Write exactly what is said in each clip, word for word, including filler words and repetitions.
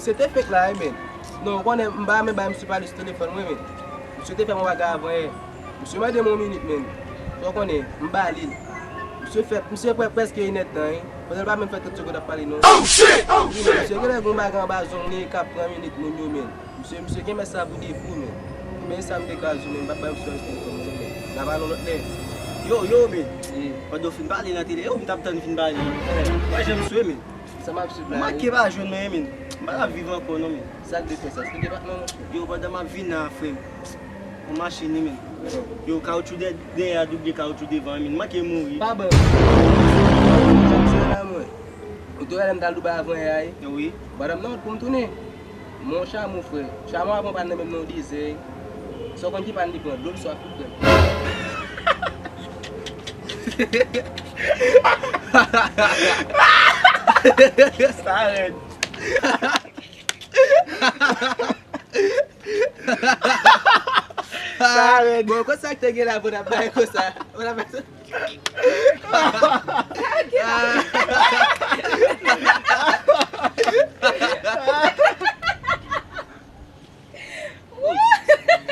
Misye te fake la wi, men. Non, ou konnen, m pa renmen bay misye pale sou telefòn mwen, men. Misye te fè m yon bagay avan yè. Misye mande m yon minit, men. Ou konnen, m ba li l. Misye fè, misye prè-, prèske inèdtan, wi. Pandan l pa menm fè trant segonn ap pale, non. Oh, shit! Oh, shit! Wi, men, misye genlè gen yon bagay anba zong li k ap pran minit moun yo, men. Misye, misye gen mès sa pou defo, men. Men sa m te ka di w, men. M p ap bay misye pale sou telefòn mwen, non, men. N a pale yon lòt lè. Yo, yo, men. Wi. Pandan w fin pale nan tele, yo, m t ap tann fin pale. Mwen, jan m swe, men. Sa m ap swiv la, wi. Make pa jwenn mwen, men. M pa t ap viv ankò, non, men. Sa k te fè sa? Se depatman, monchè. Yo, pandan m ap vin la, frè m. Yon machin, wi, men. Yo, kawotchou dè-, dèyè a double kawotchou devan, men. M manke mouri. Pa ban. Ou te wè lè m t al Dubai avan yè a, wi? Wi. Madanm nan wont pou m tounen. Mon chamo, frè. Chamo avan pa nan menm non dizè. Sa w konn ki pa n li pran? Dlo l swaf wi, frè. Sa rèd. Sa rèd. Bon, konsa k te gen la pou n ap bay konsa. Pou n ap bay konsa.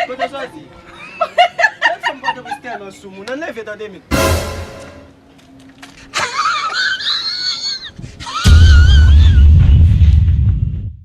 Kote w soti? Menm fanm Pòtoprens tèlman sou moun. Ann leve tande men.